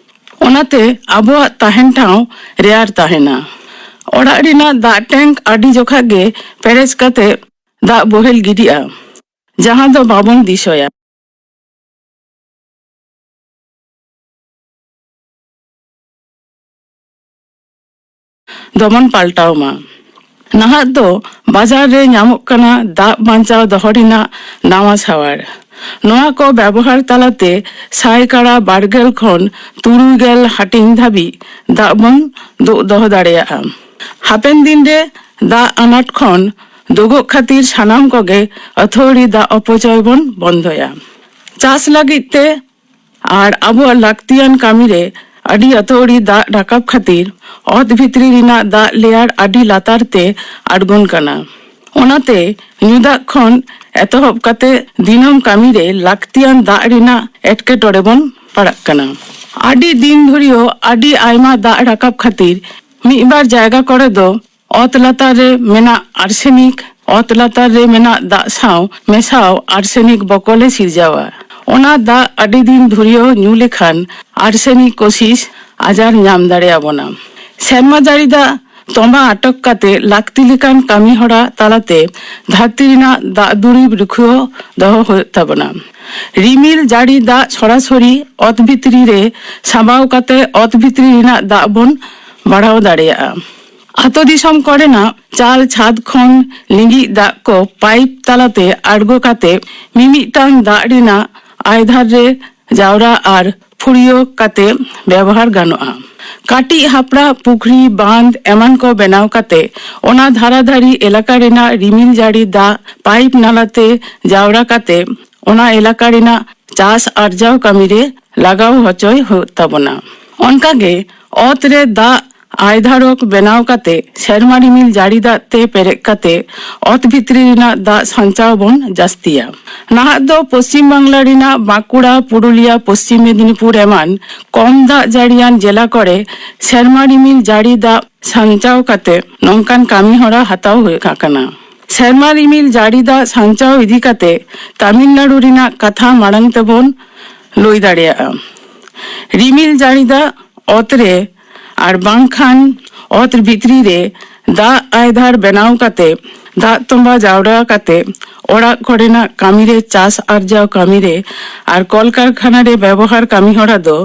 ᱚᱱᱟᱛᱮ ᱟᱵᱚᱣᱟᱜ ᱛᱟᱦᱮᱱ ᱴᱷᱟᱶ ᱨᱮᱭᱟᱲ ᱛᱟᱦᱮᱱᱟ᱾ ᱚᱲᱟᱜ ᱨᱮᱱᱟᱜ ᱫᱟᱜ ᱴᱮᱝᱠ ᱟᱹᱰᱤ ᱡᱚᱠᱷᱟ ᱜᱮ ᱯᱮᱨᱮᱡ ᱠᱟᱛᱮ ᱫᱟᱜ ᱵᱚᱦᱮᱞ ᱜᱤᱰᱤᱜᱼᱟ, ᱡᱟᱦᱟᱸ ᱫᱚ ᱵᱟᱵᱚᱱ ᱫᱤᱥᱟᱹᱭᱟ᱾ ᱫᱚᱵᱚᱱ ᱯᱟᱞᱴᱟᱣ ᱢᱟ᱾ ᱱᱟᱦᱟᱜ ᱫᱚ ᱵᱟᱡᱟᱨ ᱨᱮ ᱧᱟᱢᱚᱜ ᱠᱟᱱᱟ ᱫᱟᱜ ᱵᱟᱧᱪᱟᱣ ᱫᱚᱦᱚ ᱨᱮᱱᱟᱜ ᱱᱟᱣᱟ ᱥᱟᱣᱟᱨ᱾ ᱱᱚᱣᱟ ᱠᱚ ᱵᱮᱵᱚᱦᱟᱨ ᱛᱟᱞᱟᱛᱮ ᱥᱟᱭᱠᱟᱲᱟ ᱵᱟᱨᱜᱮᱞ ᱠᱷᱚᱱ ᱛᱩᱨᱩᱭ ᱜᱮᱞ ᱦᱟᱹᱴᱤᱧ ᱫᱷᱟᱹᱵᱤᱡ ᱫᱟᱜ ᱵᱚᱱ ᱫᱩᱜ ᱫᱚᱦᱚ ᱫᱟᱲᱮᱭᱟᱜᱼᱟ᱾ ᱦᱟᱯᱮᱱ ᱫᱤᱱ ᱨᱮ ᱫᱟᱜ ᱟᱱᱟᱴ ᱠᱷᱚᱱ ᱫᱩᱜᱚᱜ ᱠᱷᱟᱹᱛᱤᱨ ᱥᱟᱱᱟᱢ ᱠᱚᱜᱮ ᱟᱹᱛᱷᱟᱹᱣᱲᱤ ᱫᱟᱜ ᱚᱯᱚᱪᱚᱭ ᱵᱚᱱ ᱵᱚᱱᱫᱚᱭᱟ᱾ ᱪᱟᱥ ᱞᱟᱹᱜᱤᱫ ᱛᱮ ᱟᱨ ᱟᱵᱚᱣᱟᱜ ᱞᱟᱹᱠᱛᱤᱭᱟᱱ ᱠᱟᱹᱢᱤ ᱨᱮ ᱟᱹᱰᱤ ᱟᱹᱛᱷᱟᱹᱣᱲᱤ ᱫᱟᱜ ᱨᱟᱠᱟᱵ ᱠᱷᱟᱹᱛᱤᱨ ᱚᱛ ᱵᱷᱤᱛᱨᱤ ᱨᱮᱱᱟᱜ ᱫᱟᱜ ᱞᱮᱭᱟᱨ ᱟᱹᱰᱤ ᱞᱟᱛᱟᱨ ᱛᱮ ᱟᱬᱜᱚᱱ ᱠᱟᱱᱟ᱾ ᱚᱱᱟᱛᱮ ᱧᱩ ᱫᱟᱜ ᱠᱷᱚᱱ ᱮᱛᱚᱦᱚᱵ ᱠᱟᱛᱮ ᱫᱤᱱᱟᱹᱢ ᱠᱟᱹᱢᱤ ᱨᱮ ᱞᱟᱹᱠᱛᱤᱭᱟᱱ ᱫᱟᱜ ᱨᱮᱱᱟᱜ ᱮᱴᱠᱮᱴᱚᱬᱮ ᱵᱚᱱ ᱯᱟᱲᱟᱜ ᱠᱟᱱᱟ᱾ ᱟᱹᱰᱤ ᱫᱤᱱ ᱫᱷᱩᱨᱤᱭᱟᱹ ᱟᱹᱰᱤ ᱟᱭᱢᱟ ᱫᱟᱜ ᱨᱟᱠᱟᱵ ᱠᱷᱟᱹᱛᱤᱨ ᱢᱤᱫ ᱵᱟᱨ ᱡᱟᱭᱜᱟ ᱠᱚᱨᱮ ᱫᱚ ᱚᱛ ᱞᱟᱛᱟᱨ ᱨᱮ ᱢᱮᱱᱟᱜ ᱟᱨᱥᱮᱱᱤᱠ, ᱚᱛ ᱞᱟᱛᱟᱨ ᱨᱮ ᱢᱮᱱᱟᱜ ᱫᱟᱜ ᱥᱟᱶ ᱢᱮᱥᱟᱣ ᱟᱨᱥᱮᱱᱤᱠ ᱵᱚᱠᱚᱞᱮ ᱥᱤᱨᱡᱟᱣᱟ᱾ ᱚᱱᱟ ᱫᱟᱜ ᱟᱹᱰᱤ ᱫᱤᱱ ᱫᱷᱩᱨᱭᱟᱹ ᱧᱩ ᱞᱮᱠᱷᱟᱱ ᱟᱨᱥᱮᱱᱤᱠ ᱠᱳᱥᱤᱥ ᱟᱡᱟᱨ ᱧᱟᱢ ᱫᱟᱲᱮᱭᱟᱵᱚᱱᱟ᱾ ᱥᱮᱨᱢᱟ ᱡᱟᱹᱲᱤ ᱫᱟᱜ ᱛᱚᱸᱵᱟ ᱟᱴᱚᱠ ᱠᱟᱛᱮ ᱞᱟᱹᱠᱛᱤ ᱞᱮᱠᱟᱱ ᱠᱟᱹᱢᱤ ᱦᱚᱨᱟ ᱛᱟᱞᱟᱛᱮ ᱫᱷᱟᱹᱨᱛᱤ ᱨᱮᱱᱟᱜ ᱫᱟᱜ ᱫᱩᱨᱤᱵ ᱨᱩᱠᱷᱤᱭᱟᱹ ᱫᱚᱦᱚ ᱦᱩᱭᱩᱜ ᱛᱟᱵᱚᱱᱟ᱾ ᱨᱤᱢᱤᱞ ᱡᱟᱹᱲᱤ ᱫᱟᱜ ᱥᱚᱨᱟᱥᱚᱨᱤ ᱚᱛ ᱵᱷᱤᱛᱨᱤ ᱨᱮ ᱥᱟᱢᱵᱟᱣ ᱠᱟᱛᱮ ᱚᱛ ᱵᱷᱤᱛᱨᱤ ᱨᱮᱱᱟᱜ ᱫᱟᱜ ᱵᱚᱱ ᱵᱟᱲᱦᱟᱣ ᱫᱟᱲᱮᱭᱟᱜᱼᱟ᱾ ᱟᱛᱳ ᱫᱤᱥᱚᱢ ᱠᱚᱨᱮᱱᱟᱜ ᱪᱟᱞ ᱪᱷᱟᱫ ᱠᱷᱚᱱ ᱞᱤᱸᱜᱤᱜ ᱫᱟᱜ ᱠᱚ ᱯᱟᱭᱤᱯ ᱛᱟᱞᱟᱛᱮ ᱟᱬᱜᱚ ᱠᱟᱛᱮ ᱢᱤᱢᱤᱫᱴᱟᱝ ᱫᱟᱜ ᱨᱮᱱᱟᱜ ᱟᱭᱫᱷᱟᱨ ᱨᱮ ᱡᱟᱣᱨᱟ ᱟᱨ ᱯᱷᱩᱲᱭᱟᱹ ᱠᱟᱛᱮ ᱵᱮᱵᱚᱦᱟᱨ ᱜᱟᱱᱚᱜᱼᱟ᱾ ᱠᱟᱹᱴᱤᱡ ᱦᱟᱯᱲᱟ, ᱯᱩᱠᱷᱨᱤ, ᱵᱟᱸᱫᱷ ᱮᱢᱟᱱ ᱠᱚ ᱵᱮᱱᱟᱣ ᱠᱟᱛᱮ ᱚᱱᱟ ᱫᱷᱟᱨᱟ ᱫᱷᱟᱨᱤ ᱮᱞᱟᱠᱟ ᱨᱮᱱᱟᱜ ᱨᱤᱢᱤᱞ ᱡᱟᱹᱲᱤ ᱫᱟᱜ ᱯᱟᱭᱤᱯ ᱱᱟᱞᱟᱛᱮ ᱡᱟᱣᱨᱟ ᱠᱟᱛᱮ ᱚᱱᱟ ᱮᱞᱟᱠᱟ ᱨᱮᱱᱟᱜ ᱪᱟᱥ ᱟᱨᱡᱟᱣ ᱠᱟᱹᱢᱤ ᱨᱮ ᱞᱟᱜᱟᱣ ᱦᱚᱪᱚᱭ ᱦᱩᱭᱩᱜ ᱛᱟᱵᱚᱱᱟ᱾ ᱚᱱᱠᱟᱜᱮ ᱚᱛ ᱨᱮ ᱫᱟᱜ ᱟᱭᱫᱷᱟᱨᱚᱠ ᱵᱮᱱᱟᱣ ᱠᱟᱛᱮ ᱥᱮᱨᱢᱟ ᱨᱤᱢᱤᱞ ᱡᱟᱹᱲᱤ ᱫᱟᱜ ᱛᱮ ᱯᱮᱨᱮᱡ ᱠᱟᱛᱮ ᱚᱛ ᱵᱷᱤᱛᱨᱤ ᱨᱮᱱᱟᱜ ᱫᱟᱜ ᱥᱟᱧᱪᱟᱣ ᱵᱚᱱ ᱡᱟᱹᱥᱛᱤᱭᱟ᱾ ᱱᱟᱦᱟᱜ ᱫᱚ ᱯᱚᱥᱪᱤᱢ ᱵᱟᱝᱞᱟ ᱨᱮᱱᱟᱜ ᱵᱟᱸᱠᱩᱲᱟ, ᱯᱩᱨᱩᱞᱤᱭᱟ, ᱯᱚᱥᱪᱤᱢ ᱢᱮᱫᱤᱱᱤᱯᱩᱨ ᱮᱢᱟᱱ ᱠᱚᱢ ᱫᱟᱜ ᱡᱟᱹᱲᱤᱭᱟᱱ ᱡᱮᱞᱟ ᱠᱚᱨᱮ ᱥᱮᱨᱢᱟ ᱨᱤᱢᱤᱞ ᱡᱟᱹᱲᱤ ᱫᱟᱜ ᱥᱟᱧᱪᱟᱣ ᱠᱟᱛᱮ ᱱᱚᱝᱠᱟᱱ ᱠᱟᱹᱢᱤ ᱦᱚᱨᱟ ᱦᱟᱛᱟᱣ ᱦᱩᱭᱩᱜ ᱠᱟᱱᱟ᱾ ᱥᱮᱨᱢᱟ ᱨᱤᱢᱤᱞ ᱡᱟᱹᱲᱤ ᱫᱟᱜ ᱥᱟᱧᱪᱟᱣ ᱤᱫᱤ ᱠᱟᱛᱮ ᱛᱟᱢᱤᱞᱱᱟᱲᱩ ᱨᱮᱱᱟᱜ ᱠᱟᱛᱷᱟ ᱢᱟᱲᱟᱝ ᱛᱮᱵᱚᱱ ᱞᱟᱹᱭ ᱫᱟᱲᱮᱭᱟᱜᱼᱟ᱾ ᱨᱤᱢᱤᱞ ᱡᱟᱹᱲᱤ ᱫᱟᱜ ᱚᱛ ᱨᱮ ᱟᱨ ᱵᱟᱝᱠᱷᱟᱱ ᱚᱛ ᱵᱷᱤᱛᱨᱤ ᱨᱮ ᱫᱟᱜ ᱟᱭᱫᱷᱟᱨ ᱵᱮᱱᱟᱣ ᱠᱟᱛᱮ ᱫᱟᱜ ᱛᱚᱸᱵᱟ ᱡᱟᱣᱨᱟ ᱠᱟᱛᱮ ᱚᱲᱟᱜ ᱠᱚᱨᱮᱱᱟᱜ ᱠᱟᱹᱢᱤ ᱨᱮ ᱪᱟᱥ ᱟᱨᱡᱟᱣ ᱠᱟᱹᱢᱤ ᱨᱮ ᱟᱨ ᱠᱚᱞᱠᱟᱨᱠᱷᱟᱱᱟ ᱨᱮ ᱵᱮᱵᱚᱦᱟᱨ ᱠᱟᱹᱢᱤ ᱦᱚᱨᱟ ᱫᱚ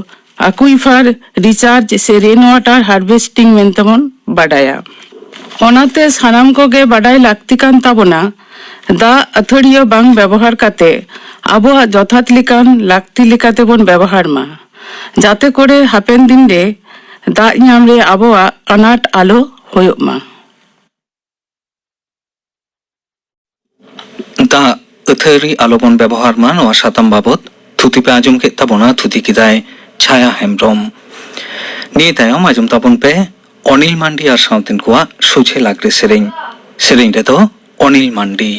ᱟᱠᱩᱭᱯᱷᱟᱨ ᱨᱤᱪᱟᱨᱡᱽ ᱥᱮ ᱨᱮᱱ ᱣᱟᱴᱟᱨ ᱦᱟᱨᱵᱷᱮᱥᱴᱤᱝ ᱢᱮᱱᱛᱮᱵᱚᱱ ᱵᱟᱰᱟᱭᱟ᱾ ᱚᱱᱟᱛᱮ ᱥᱟᱱᱟᱢ ᱠᱚᱜᱮ ᱵᱟᱰᱟᱭ ᱞᱟᱹᱠᱛᱤ ᱠᱟᱱ ᱛᱟᱵᱚᱱᱟ, ᱫᱟᱜ ᱟᱹᱛᱷᱟᱹᱲᱤᱭᱟᱹ ᱵᱟᱝ ᱵᱮᱵᱚᱦᱟᱨ ᱠᱟᱛᱮ ᱟᱵᱚᱣᱟᱜ ᱡᱚᱛᱷᱟᱛ ᱞᱮᱠᱟᱱ ᱞᱟᱹᱠᱛᱤ ᱞᱮᱠᱟᱛᱮ ᱵᱚᱱ ᱵᱮᱵᱚᱦᱟᱨ ᱢᱟ, ᱡᱟᱛᱮ ᱠᱚᱨᱮ ᱦᱟᱯᱮᱱ ᱫᱤᱱ ᱨᱮ ᱫᱟᱜ ᱧᱟᱢ ᱨᱮ ᱟᱵᱚᱣᱟᱜ ᱟᱱᱟᱴ ᱟᱞᱚ ᱦᱩᱭᱩᱜ ᱢᱟ᱾ ᱫᱟᱜ ᱟᱹᱛᱷᱟᱹᱲᱤ ᱟᱞᱚᱵᱚᱱ ᱵᱮᱵᱚᱦᱟᱨ ᱢᱟ, ᱱᱚᱣᱟ ᱥᱟᱛᱟᱢ ᱵᱟᱵᱚᱛ ᱛᱷᱩᱛᱤ ᱯᱮ ᱟᱸᱡᱚᱢ ᱠᱮᱫ ᱛᱟᱵᱚᱱᱟ᱾ ᱛᱷᱩᱛᱤ ᱠᱮᱫᱟᱭ ᱪᱷᱟᱭᱟ ᱦᱮᱢᱵᱽᱨᱚᱢ᱾ ᱱᱤᱭᱟᱹ ᱛᱟᱭᱚᱢ ᱟᱸᱡᱚᱢ ᱛᱟᱵᱚᱱ ᱯᱮ ᱚᱱᱤᱞ ᱢᱟᱱᱰᱤ ᱟᱨ ᱥᱟᱶᱛᱮᱱ ᱠᱚᱣᱟᱜ ᱥᱚᱡᱷᱮ ᱞᱟᱜᱽᱲᱮ ᱥᱮᱨᱮᱧ᱾ ᱥᱮᱨᱮᱧ ᱨᱮᱫᱚ ᱚᱱᱤᱞ ᱢᱟᱱᱰᱤ᱾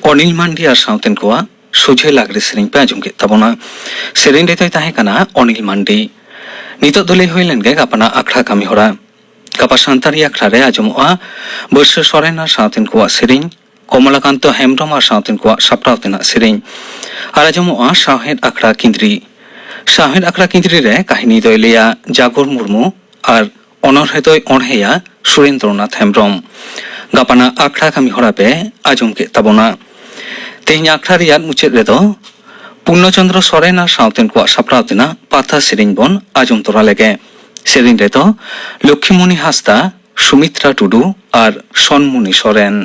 ᱚᱱᱤᱞ ᱢᱟᱱᱰᱤ ᱟᱨ ᱥᱟᱶᱛᱮᱱ ᱠᱚᱣᱟᱜ ᱥᱚᱡᱷᱮ ᱞᱟᱜᱽᱲᱮ ᱥᱮᱨᱮᱧ ᱯᱮ ᱟᱸᱡᱚᱢ ᱠᱮᱫ ᱛᱟᱵᱚᱱᱟ᱾ ᱥᱮᱨᱮᱧ ᱨᱮᱫᱚᱭ ᱛᱟᱦᱮᱸ ᱠᱟᱱᱟ ᱚᱱᱤᱞ ᱢᱟᱱᱰᱤ᱾ ᱱᱤᱛᱚᱜ ᱫᱚ ᱞᱟᱹᱭ ᱦᱩᱭ ᱞᱮᱱ ᱜᱮ ᱜᱟᱯᱟᱱᱟᱜ ᱟᱠᱷᱲᱟ ᱠᱟᱹᱢᱤ ᱦᱚᱨᱟ᱾ ᱜᱟᱯᱟ ᱥᱟᱱᱛᱟᱲᱤ ᱟᱠᱷᱲᱟ ᱨᱮ ᱟᱸᱡᱚᱢᱚᱜᱼᱟ ᱵᱟᱹᱨᱥᱟᱹ ᱥᱚᱨᱮᱱ ᱟᱨ ᱥᱟᱶᱛᱮᱱ ᱠᱚᱣᱟᱜ ᱥᱮᱨᱮᱧ, ᱠᱚᱢᱚᱞᱟᱠᱟᱱᱛᱚ ᱦᱮᱢᱵᱽᱨᱚᱢ ᱟᱨ ᱥᱟᱶᱛᱮᱱ ᱠᱚᱣᱟᱜ ᱥᱟᱯᱲᱟᱣ ᱛᱮᱱᱟᱜ ᱥᱮᱨᱮᱧ᱾ ᱟᱨ ᱟᱸᱡᱚᱢᱚᱜᱼᱟ ᱥᱟᱶᱦᱮᱫ ᱟᱠᱷᱲᱟ ᱠᱤᱸᱫᱽᱨᱤ᱾ ᱥᱟᱶᱦᱮᱫ ᱟᱠᱷᱲᱟ ᱠᱤᱸᱫᱽᱨᱤ ᱨᱮ ᱠᱟᱹᱦᱱᱤ ᱫᱚᱭ ᱞᱟᱹᱭᱟ ᱡᱟᱜᱚᱨ ᱢᱩᱨᱢᱩ ᱟᱨ ᱚᱱᱚᱬᱦᱮ ᱫᱚᱭ ᱚᱬᱦᱮᱭᱟ ᱥᱩᱨᱮᱱᱫᱨᱚᱱᱟᱛᱷ ᱦᱮᱢᱵᱽᱨᱚᱢ᱾ ᱜᱟᱯᱟᱱᱟᱜ ᱟᱠᱷᱲᱟ ᱠᱟᱹᱢᱤ ᱦᱚᱨᱟ ᱯᱮ ᱟᱸᱡᱚᱢ ᱠᱮᱫ ᱛᱟᱵᱚᱱᱟ᱾ ᱛᱮᱦᱮᱧ ᱟᱠᱷᱲᱟ ᱨᱮᱭᱟᱜ ᱢᱩᱪᱟᱹᱫ ᱨᱮᱫᱚ ᱯᱩᱨᱱᱚᱪᱚᱱᱫᱨᱚ ᱥᱚᱨᱮᱱ ᱟᱨ ᱥᱟᱶᱛᱮᱱ ᱠᱚᱣᱟᱜ ᱥᱟᱯᱲᱟᱣ ᱛᱮᱱᱟᱜ ᱯᱟᱛᱷᱟ ᱥᱮᱨᱮᱧ ᱵᱚᱱ ᱟᱸᱡᱚᱢ ᱛᱚᱨᱟ ᱞᱮᱜᱮ᱾ ᱥᱮᱨᱮᱧ ᱨᱮᱫᱚ ᱞᱚᱠᱠᱷᱤᱢᱚᱱᱤ ᱦᱟᱸᱥᱫᱟ, ᱥᱩᱢᱤᱛᱨᱟ ᱴᱩᱰᱩ ᱟᱨ ᱥᱚᱱᱢᱩᱱᱤ ᱥᱚᱨᱮᱱ᱾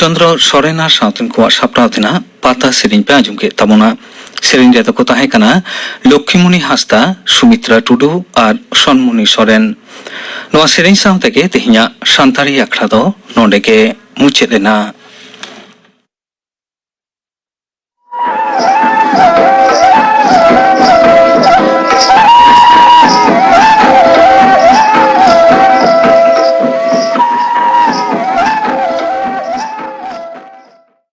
ᱪᱚᱱᱫᱨᱚ ᱥᱚᱨᱮᱱ ᱟᱨ ᱥᱟᱶᱛᱮᱱ ᱠᱚᱣᱟᱜ ᱥᱟᱯᱲᱟᱣ ᱛᱮᱱᱟᱜ ᱯᱟᱛᱟ ᱥᱮᱨᱮᱧ ᱯᱮ ᱟᱸᱡᱚᱢ ᱠᱮᱫ ᱛᱟᱵᱚᱱᱟ᱾ ᱥᱮᱨᱮᱧ ᱨᱮᱫᱚ ᱠᱚ ᱛᱟᱦᱮᱸ ᱠᱟᱱᱟ ᱞᱚᱠᱠᱷᱤᱢᱩᱱᱤ ᱦᱟᱸᱥᱫᱟ, ᱥᱩᱢᱤᱛᱨᱟ ᱴᱩᱰᱩ ᱟᱨ ᱥᱚᱱᱢᱩᱱᱤ ᱥᱚᱨᱮᱱ᱾ ᱱᱚᱣᱟ ᱥᱮᱨᱮᱧ ᱥᱟᱶ ᱛᱮᱜᱮ ᱛᱮᱦᱮᱧᱟᱜ ᱥᱟᱱᱛᱟᱲᱤ ᱟᱠᱷᱲᱟ ᱫᱚ ᱱᱚᱰᱮ ᱜᱮ ᱢᱩᱪᱟᱹᱫ ᱮᱱᱟ᱾